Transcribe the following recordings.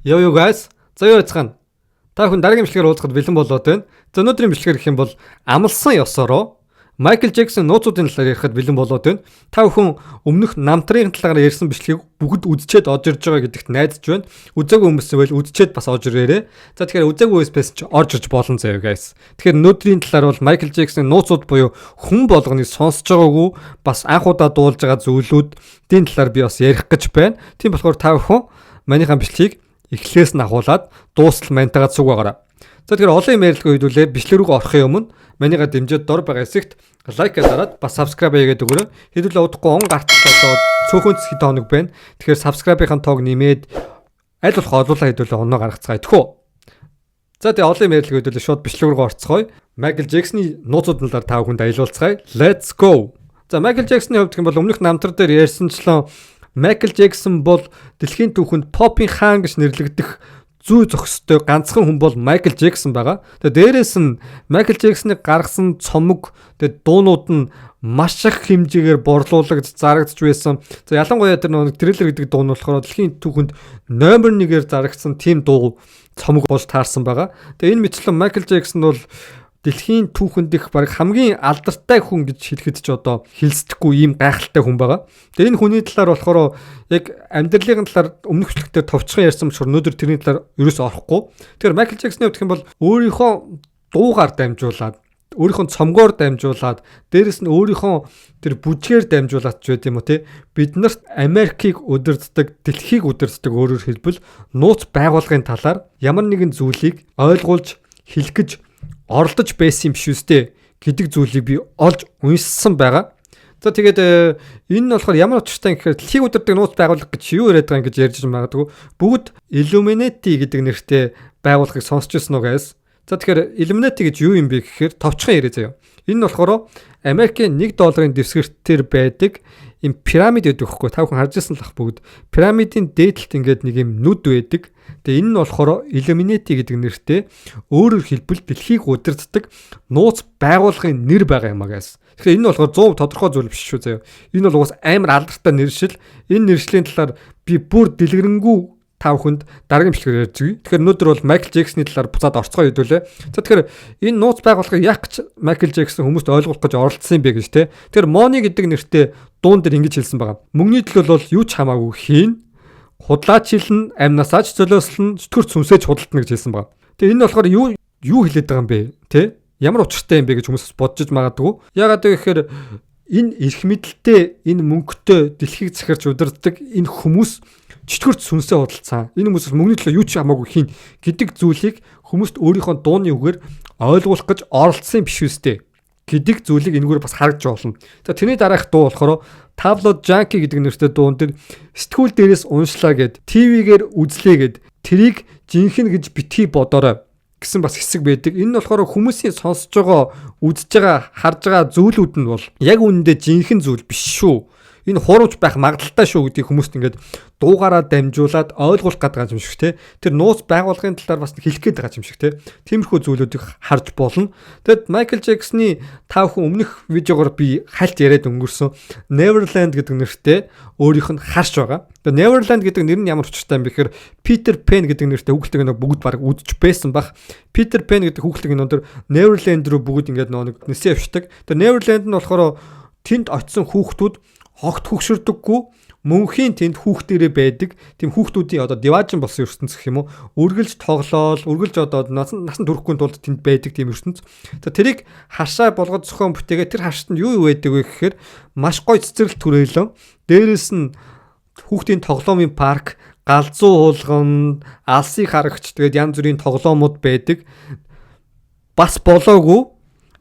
Yo yo guys. За, юу яцгаана? Та бүхэн дараагийн бичлэгээр уулзахад бэлэн болоод байна. За, өнөөдрийн бичлэгээр гэх юм бол амласан ёсороо Майкл Джексон нууцуудын талаар ярихад бэлэн болоод байна. Та бүхэн өмнөх намтрын талаар ярьсан бичлэгийг бүгд үзчихэд орж ирж байгаа гэдэгт найдаж байна. Үзээгүй хүмүүс байвал үзчихэд бас орж ирээрэй. За, тэгэхээр үзээгүй байсан ч орж ирж болно заяа, guys. Тэгэхээр өнөөдрийн талаар бол Майкл Джексоны нууцуд буюу хүн болгоныг сонсож байгаагүй, бас анх удаа дуулж байгаа зүйлүүдийн талаар би бас ярих гэж байна. Тийм болохоор та бүхэн манийхаа бичлэгийг эхлээс нь ахуулаад дуустал мантайгаа цуг байгаарай. За, тэгэхээр олон юм ярилцгаа хэдүүлээ бичлэг рүү орохын өмнө манийгаа дэмжиж дор байгаа хэсэгт like дараад, бас subscribe хийгээд өгөөрэй. Хэдүүлээ удахгүй он гартал одоо цөөхөн хэд хоног байна. Тэгэхээр subscribe-ийн тоог нэмээд аль болох олуулаа хэдүүлээ оноо гаргацгаая. Тэхүү. За, тэгээ олон юм ярилцгаа хэдүүлээ шууд бичлэг рүү орцгоё. Майкл Джексоны нууцууд талаар та бүхэнд аялуулцгаая. Let's go. За, Майкл Джексоны хувьд гэх юм бол өмнөх намтар дээр ярьсанчлан Майкл Джексон бол дэлхийн түүхэнд попын хаан гэж нэрлэгдэх зүй зохистой ганцхан хүн бол Майкл Джексон байгаа. Тэгээ дээрэс нь Майкл Джексоны гаргасан цомог, тэгээ дуунууд нь маш их хэмжээгээр борлуулагдж зарагдж байсан. За, ялангуяа тэр нэг Thriller гэдэг дуу нь болохоор дэлхийн түүхэнд номер 1-ээр зарагдсан тийм дуу цомог болж таарсан байгаа. Тэгээ энэ мэтлэн Майкл Джексон бол дэлхийн түүхэнд их баг хамгийн алдартай хүн гэж хэлэхэд ч одоо хэлцдэхгүй ийм гайхалтай хүн байгаа. Тэгээ энэ хүний талаар болохоор яг амьдралын талаар өмнөх бичлэгтээ товчхон ярьсан болохоор өнөөдөр тэрний талаар ерөөсөө орохгүй. Тэгэхээр Майкл Джексоны хувьд гэх юм бол өөрийнхөө дуугаар дамжуулаад, өөрийнхөө цомгоор дамжуулаад, дээрэс нь өөрийнхөө тэр бүжгээр дамжуулаад ч байд юм уу, те, бид нарт Америкийг удирддаг, дэлхийг удирддаг, өөрөөр хэлбэл нууц байгууллагын талаар ямар нэгэн зүйлийг ойлгуулж хэлэх гэж оролдож байсан юм биш үстэй гэдэг зүйлийг би олж уншсан байгаа. За, тэгээд энэ нь болохоор ямар учиртай гэхээр дэлхийг удирддаг нууц байгууллага гэж юу яриад байгаа юм гэж ярьж магадгүй. Бүгд Illuminati гэдэг нэртэй байгууллагыг сонсч ирсэн үү, guys? За, тэгэхээр Illuminati гэж юу юм бэ гэхээр товчхон яриа заяа. Энэ нь болохоор Америкийн 1 долларын дэвсгэртээр байдаг им пирамид гэдэг хөхгүй. Та бүхэн харж ирсэн л ах бүгд. Пирамидын дээд талд ингээд нэг юм нүд байдаг. Тэгээ энэ нь болохоор Illuminati гэдэг нэртэй, өөрөөр хэлбэл дэлхийг удирддаг нууц байгууллагын нэр байгаа юм а, guys. Тэгэхээр энэ нь болохоор 100% тодорхой зүйл биш шүү заяа. Энэ бол угаас амар алдартай нэршил. Энэ нэршлийн талаар би бүр дэлгэрэнгүй та бүхэнд дараагийн бичлэгээр ярьж өгье. Тэгэхээр өнөөдөр бол Майкл Джексоны талаар буцаад орцгоо хэдүүлээ. За, тэгэхээр энэ нууц байгууллагыг яг гэж Майкл Джексон хүмүүст ойлгуулах гэж оролдсон юм бэ гэж, те. Тэгэхээр Money гэдэг нэртэй дуун дээр ингэж хэлсэн байгаа. Мөнгөний төлөө бол юу ч хамаагүй хийн. Худлаач хэлнэ, амнасаач золиослно, чөтгөр сүнсээж худалдана гэж хэлсэн байгаа. Тэгээ энэ болохоор юу юу хэлээд байгаа юм бэ? Тэ? Ямар учиртай юм бэ гэж хүмүүс бодож магадгүй. Яагаад гэхээр энэ эрх мэдэлтэй, энэ мөнгөтэй дэлхийг захирч удирддаг энэ хүмүүс чөтгөрт сүнсээ худалдсан. Энэ хүмүүс мөнгөний төлөө юу ч хамаагүй хийн гэдэг зүйлийг хүмүүст өөрийнхөө дууны үгээр ойлгуулах гэж оролдсон юм биш үстэй гэдэг зүйлийг энэгээр бас харагдж болно. За, тэрний дараах дуу болохоор Tabloid Junkie гэдэг нэртэй дуун дээр сэтгүүл дээрээс уншлаа гэд, TV-гээр үзлээ гэд, тэрийг жинхэнэ гэж битгий бодоорой гэсэн бас хэсэг байдаг. Энэ нь болохоор хүмүүсийн сонсож байгаа, үзэж байгаа, харж байгаа зүйлүүд нь бол яг үнэндээ жинхэнэ зүйл биш шүү. Энэ хуурамч байх магадлалтай шүү гэдгийг хүмүүст ингээд дуугаараа дамжуулаад ойлгуулах гэдэг юм шиг, те. Тэр нууц байгууллагын талаар бас хэлэх гээд байгаа юм шиг, те. Тиймэрхүү зүйлүүдийг харж болно. Тэгэд Майкл Джексоны та бүхэн өмнөх видеогоор би хальт яриад өнгөрсөн Neverland гэдэг нэртэй өөрийнх нь харш байгаа. Тэгээ Neverland гэдэг нэр нь ямар учиртай юм бэ гэхээр Peter Pan гэдэг нэртэй хүүхэлдэйн кино бүгд баг үзэж байсан бах. Peter Pan гэдэг хүүхэлдэйн кинон дээр Neverland руу бүгд ингээд нэг нисээ явчихдаг. Тэгээ Neverland нь болохоор тэнд очисон хүүхдүүд огт хөгшөрдөггүй, мөнхийн тэнд хүүхдэрээ байдаг. Тийм хүүхдүүдийн одоо диваажин болсон ертөнц гэх юм уу. Үргэлж тоглоол, үргэлж одоо насан насан туршгүй тулд тэнд байдаг тийм ертөнц. За, тэрийг хашаа болгож зохион бүтээгээ тэр хашт нь юу юу байдаг вэ гэхээр маш гоё цэцэрлэг түрээлэн, дээрэс нь хүүхдийн тоглоомын парк, галзуу хулган, алсыг харагч, тэгээд янз бүрийн тоглоомууд байдаг. Бас болоогүй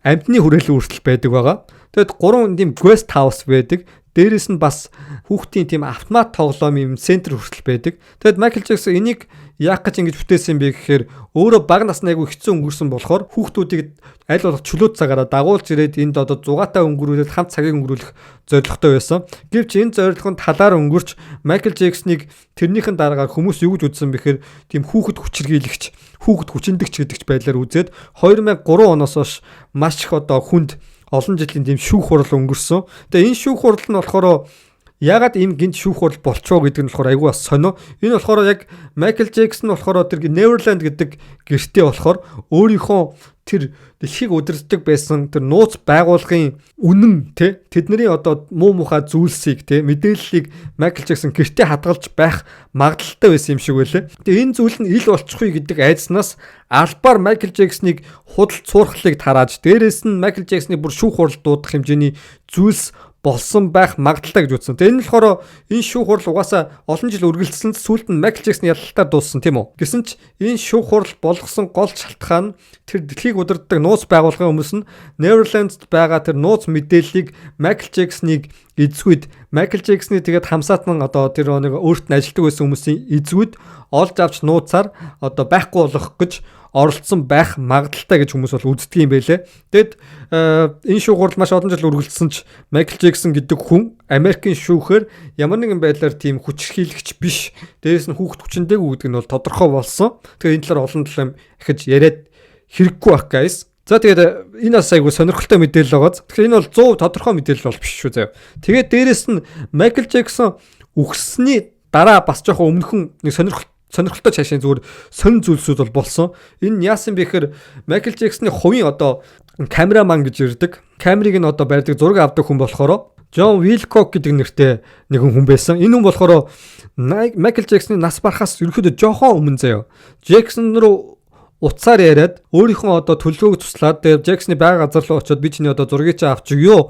амьтны хүрээлэн хүртэл байдаг байгаа. Тэгээд гурван тийм guest house байдаг. Дээрэс нь бас хүүхдийн тийм автомат тоглоомын центр хүртэл байдаг. Тэгэд Майкл Джексон энийг яах гэж ингэж бүтээсэн юм бэ гэхээр өөрөө бага насны айгүй хэцүү өнгөрсөн болохоор хүүхдүүдийг аль болох чөлөөт цагаараа дагуулж ирээд энд одоо зугаатай өнгөрүүлээд хамт цагийг өнгөрүүлэх зорилготой байсан. Гэвч энэ зорилго нь талаар өнгөрч Майкл Джексоныг тэрнийхэн дараагаар хүмүүс юу гэж үзсэн бэхээр тийм хүүхэд хүчирхийлэгч, хүүхэд хүчиндэгч гэдэг ч байдлаар үзээд 2003 оноос хойш маш их одоо хүнд олон жилийн тийм шүүх хурал өнгөрсөн. Тэгээ энэ шүүх хурал нь болохоор Яагаад ийм гинт шүүх хурал болчихоо гэдэг нь болохоор айгүй бас сонио. Энэ болохоор яг Майкл Джексон болохоор тэр Neverland гэдэг гэртээ болохоор өөрийнхөө тэр дэлхийг удирддаг байсан тэр нууц байгууллагын үнэн те, тэдний одоо муу мухай зүйлсийг те, мэдээллийг Майкл Джексон гэртээ хадгалж байх магадлалтай байсан юм шиг байлээ. Тэгээ энэ зүйл нь ил болчихгүй гэдэг айдснаас албаар Майкл Джексоныг худал цуурхлыг тарааж, дээрээс нь Майкл Джексоныг бүр шүүх хурал дуудах хэмжээний зүйлс болсон байх магадлалтай гэж үзсэн. Тэгээ энэ болохоор энэ шүүх хурал угаасаа олон жил үргэлжилсэн, сүүлд нь Майкл Джексон ялалтаар дууссан, тийм үү? Гэсэн ч энэ шүүх хурал болгосон гол шалтгаан нь тэр дэлхийг удирддаг нууц байгууллагын хүмүүс нь Neverland-д байгаа тэр нууц мэдээллийг Майкл Джексоныг эзгүйд, Майкл Джексоны тэгээд хамсаатан одоо тэр нэг өөрт нь ажилладаг байсан хүмүүсийн эзгүйд олж авч нууцаар одоо байхгүй болгох гэж оролцсон байх магадлалтай гэж хүмүүс бол үздэг юм байлээ. Тэгэд энэ шүүх хурал маш олон жил үргэлжилсэн ч Майкл Джексон гэдэг хүн Америкийн шүүхээр ямар нэгэн байдлаар тийм хүчирхийлэгч биш. Дээрээс нь хүүхд хүчиндээгүй гэдэг нь бол тодорхой болсон. Тэгэхээр энэ талаар олон талаар ахиж яриад хэрэггүй байх, guys. За, тэгээд энэ бас айгу сонирхолтой мэдээлэл байгаа. Тэгэхээр энэ бол 100% тодорхой мэдээлэл бол биш шүү заяа. Тэгээд дээрээс нь Майкл Джексон үхсэний дараа бас жоохон өмнөхөн нэг сонирхолтой цаашаа зүгээр сонин зүйлсүүд бол болсон. Энэ яасан бэ гэхээр Майкл Джексоны хувийн одоо камераман гэж ирдэг. Камерыг нь одоо барьдаг, зураг авдаг хүн болохоор Джон Уилкок гэдэг нэртэй нэгэн хүн байсан. Энэ хүн болохоор Майкл Джексоны нас барахаас ерөөхдөө жоохон өмнө заяа. Джексон руу утсаар яриад, өөрийнхөө одоо төлөвлөгөөг туслаад, тэгээд Джексоны байгаа газар руу очиод би чиний одоо зургийг чи авч өгөө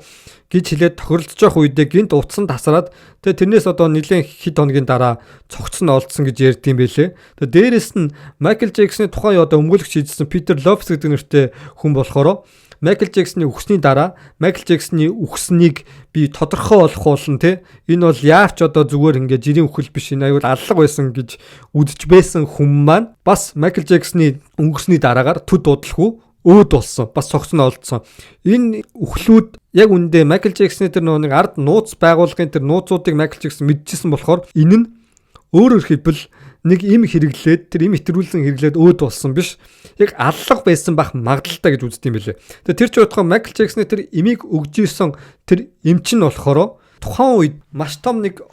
гэж хэлээд тохиролцож явах үедээ гинт утсан тасраад, тэгээд тэрнээс одоо нэлээд хэд хоногийн дараа цогц нь олдсон гэж ярьд юм бэлээ. Тэгээд дээрэс нь Майкл Джексоны тухайн одоо өмгөөлөгч хийжсэн Питер Лопес гэдэг нэртэй хүн болохоор Майкл Джексоны үхсний дараа Майкл Джексоны үхснийг би тодорхой болох болно те. Энэ бол яавч одоо зүгээр ингээ жирийн үхэл биш, энэ аюул аллага байсан гэж үдэж байсан хүн маань бас Майкл Джексоны өнгөрсний дараагаар төд удалгүй өөд болсон. Бас цогц нь олдсон. Энэ үхлүүд яг үндэ Майкл Джексоны тэр нэг ард нууц байгууллагын тэр нууцуудыг Майкл Джексон мэдчихсэн болохоор энэ нь өөрөөр хэлбэл нэг им хэрэглээд, тэр им итрүүлсэн хэрэглээд өөд болсон биш. Яг аллага байсан байх магадлалтай гэж үздэг юм билээ. Тэгээ тэр ч утгаа Майкл Джексоны тэр имийг өгж исэн тэр эмч нь болохоор тухайн үед маш том нэг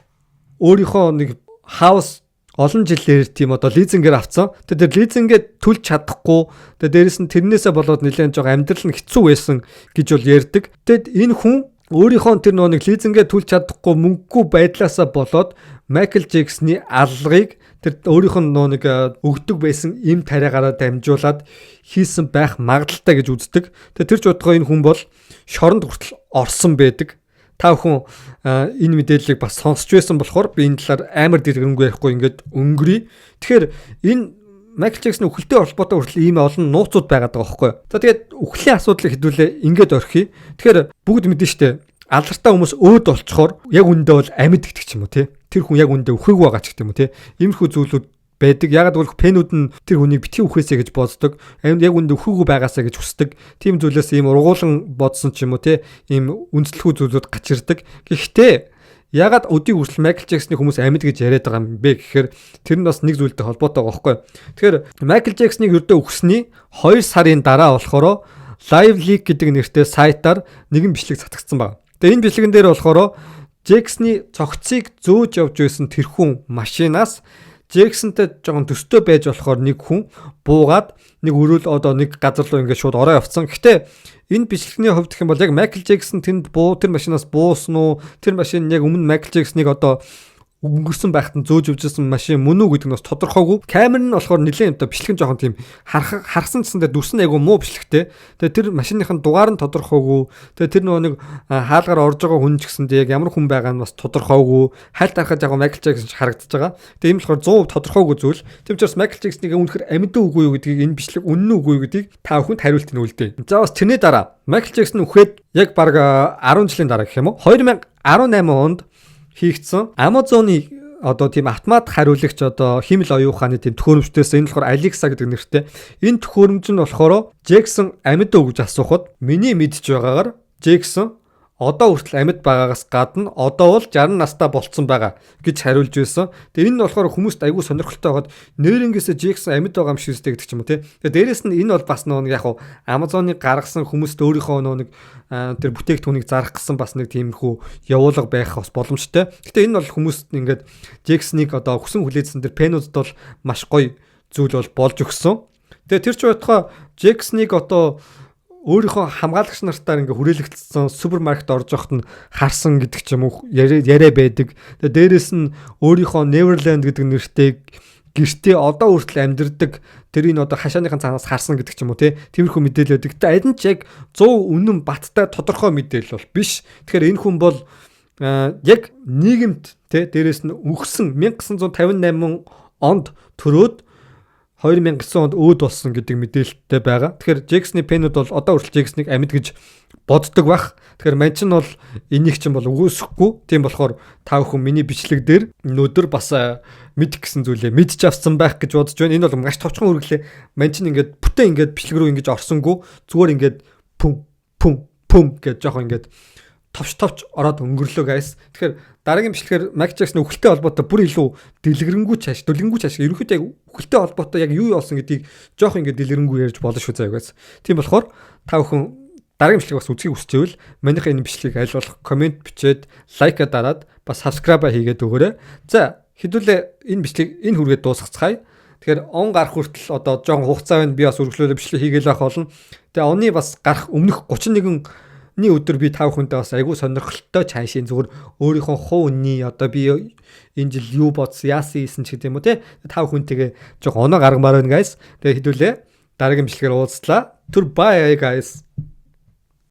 өөрийнхөө нэг house олон жилээр тийм одоо лизингээр авцсан. Тэгээ тэр лизингээ төлж чадахгүй. Тэгээ дээрэс нь тэрнээсээ болоод нэлээд жоо амьдрал нь хэцүү байсан гэж бол ярьдаг. Тэгэд энэ хүн өөрийнхөө тэр нэг лизингээ төлж чадахгүй, мөнгөгүй байдлаасаа болоод Майкл Джексоны аллагыг тэр өөрийнх нь нэг өгдөг байсан им тариагаараа дамжуулаад хийсэн байх магадлалтай гэж үздэг. Тэгээ тэр ч утгаа энэ хүн бол шоронд хүртэл орсон байдаг. Та бүхэн энэ мэдээллийг бас сонсч байсан болохоор би энэ талаар амар дэлгэрэнгүй ярихгүй ингээд өнгөрье. Тэгэхээр энэ Майкл Джексон үхэлтэй холбоотой хүртэл ийм олон нууцуд байгаад байгаа байхгүй. За, тэгээд үхлийн асуудлыг хэдүүлээ ингээд орхиё. Тэгэхээр бүгд мэдэн штэ. Алдартай хүмүүс өөд болцохоор яг үндэ бол амьд гэдэг ч юм уу те. Тэр хүн яг үндэ үхээгүй байгаа ч гэдэг юм уу те. Иймэрхүү зүйлүүд байдаг. Ягаад гэвэл fan үүд нь тэр хүнийг битгий үхээсэй гэж боддог. Амьд яг үндэ үхээгүй байгаасаа гэж хүсдэг. Тийм зүйлээс ийм ургуулан бодсон ч юм уу те. Ийм үндэслэхүү зүйлүүд гарч ирдэг. Гэхдээ ягаад өдийг хүртэл Майкл Джексоны хүмүүс амьд гэж яриад байгаа юм бэ гэхээр тэр нь бас нэг зүйлтэй холбоотой байгаа байхгүй. Тэгэхээр Майкл Джексоныг ердөө үхсэний 2 сарын дараа болохоор Live Leak гэдэг нэртэй сайтаар нэгэн бичлэг цацагдсан байна. Тэгээ энэ бичлэгэн дээр болохоор Джексоны цогцыг зөөж явж байсан тэрхүүн машинаас Джексонтэй жоохон төстэй байж болохоор нэг хүн буугаад нэг өрөөл одоо нэг газар руу ингээд шууд ороо явцсан. Гэхдээ энэ бичлэгний хувьд гэх юм бол яг Майкл Джексон тэнд буу, тэр машинаас буусан уу? Тэр машин яг өмнө Майкл Джексоныг одоо өнгөрсөн байхад нь зөөж өвжсэн машин мөн үү гэдэг нь бас тодорхойгүй. Камер нь болохоор нэлээд юмтай, бичлэг нь жоохон тийм харах харсан гэсэндээ дүрс нь айгүй муу бичлэгтэй. Тэгээ тэр машиных нь дугаар нь тодорхойгүй. Тэгээ тэр нөгөө нэг хаалгаар орж байгаа хүн ч гэсэндээ яг ямар хүн байгаа нь бас тодорхойгүй. Хайлт харахад яг Майкл Джексон ч харагдаж байгаа. Тэгээ ийм болохоор 100% тодорхойгүй зүйл. Тийм учраас Майкл Джексоныг үнэхээр амьд үгүй юу гэдгийг, энэ бичлэг үнэн үгүй юу гэдгийг та бүхэнд хариулт нь үлдээе. За, бас тэрний дараа Майкл Джексон үхээд яг баг 10 жилийн дараа гэх юм уу, 2018 онд хийгдсэн Amazon-ы одоо тийм автомат хариулагч одоо хиймэл оюун ухааны тийм төхөөрөмжтөөс, энэ болохоор Alexa гэдэг нэртэй. Энэ төхөөрөмж нь болохоор Джексон амьд уу гэж асуухад миний мэдж байгаагаар Джексон одоо хүртэл амьд байгаагаас гадна одоо бол 60 настай болцсон байгаа гэж хариулж байсан. Тэгээ энэ нь болохоор хүмүүст айгүй сонирхолтой байгаад нэрнгээсээ Джексон амьд байгаа юм шиг үстэй гэдэг ч юм уу, тий. Тэгээ дээрэс нь энэ бол бас нөгөө нэг яг хуу Amazon-ы гаргасан хүмүүст өөрийнхөө нөгөө нэг тэр бүтээгдэхүүнийг зарах гэсэн бас нэг тиймэрхүү явуулга байх бас боломжтой. Гэтэ энэ бол хүмүүст ингээд Джексоныг одоо хүсэн хүлээсэн тэр fan үүдд бол маш гоё зүйл бол болж өгсөн. Тэгээ тэр ч байтугай Джексоныг одоо өөрийнхөө хамгаалагч нартаар ингээ хүрээлэгдсэн супермаркет орж явахад нь харсан гэдэг ч юм уу яриа байдаг. Тэгээ дээрэс нь өөрийнхөө Neverland гэдэг нэртэй гэртээ одоо хүртэл амьдардаг тэрийг одоо хашааныхын цаанаас харсан гэдэг ч юм уу, тий, тиймэрхүү мэдээлэл байдаг. Гэтэ аль нь ч яг 100 үнэн баттай тодорхой мэдээлэл бол биш. Тэгэхээр энэ хүн бол яг нийгэмд, тий, дээрэс нь үхсэн 1958 онд төрөөд 2009 онд өөд болсон гэдэг мэдээлэлтэй байгаа. Тэгэхээр Джексоны fan үүд бол одоо хүртэл Джексоныг амьд гэж боддог байх. Тэгэхээр манчин бол энийг чинь бол үгүйсэхгүй. Тийм болохоор та бүхэн миний бичлэг дээр өнөөдөр бас мэдэх гэсэн зүйлээ мэдж авсан байх гэж бодож байна. Энэ бол маш товчхон үргэлээ. Манчин ингээд бүтэн ингээд бичлэг рүү ингэж орсонгүй. Зүгээр ингээд пүм пүм пүм гэж жоохон ингээд товч товч ороод өнгөрлөө, guys. Тэгэхээр дараагийн бичлэгээр Майкл Джексон үхэлтэй холбоотой бүр илүү дэлгэрэнгүй чааш, дэлгэрэнгүй чааш ерөнхийдөө яг үхэлтэй холбоотой яг юу болсон гэдгийг жоох ингээд дэлгэрэнгүй ярьж болно шүү заяа, guys. Тийм болохоор та бүхэн дараагийн бичлэг бас үзхийг хүсчихвэл манийхаа энэ бичлэгийг аль болох comment бичээд, like аа дараад, бас subscribe хийгээд өгөөрэй. За, хэдүүлээ энэ бичлэг энэ хүргээд дуусгацгаая. Тэгэхээр он гарах хүртэл одоо жоохон хугацаа байна. Би бас үргэлжлүүлээ бичлэг хийгээл байх болно. Тэгээ оны бас гарах өмнөх 31 ний өдөр би та бүхэнтэй бас айгүй сонирхолтой чаншийн зүгээр өөрийнхөө хувь үнний одоо би энэ жил юу бодсон, яасан хийсэн ч гэдэг юм уу, те, та бүхэнтэйгээ жоох оноо гаргамаар байна, guys. Тэгээ хэдүүлээ дараагийн бичлэгээр уулзлаа. Түр bye, guys.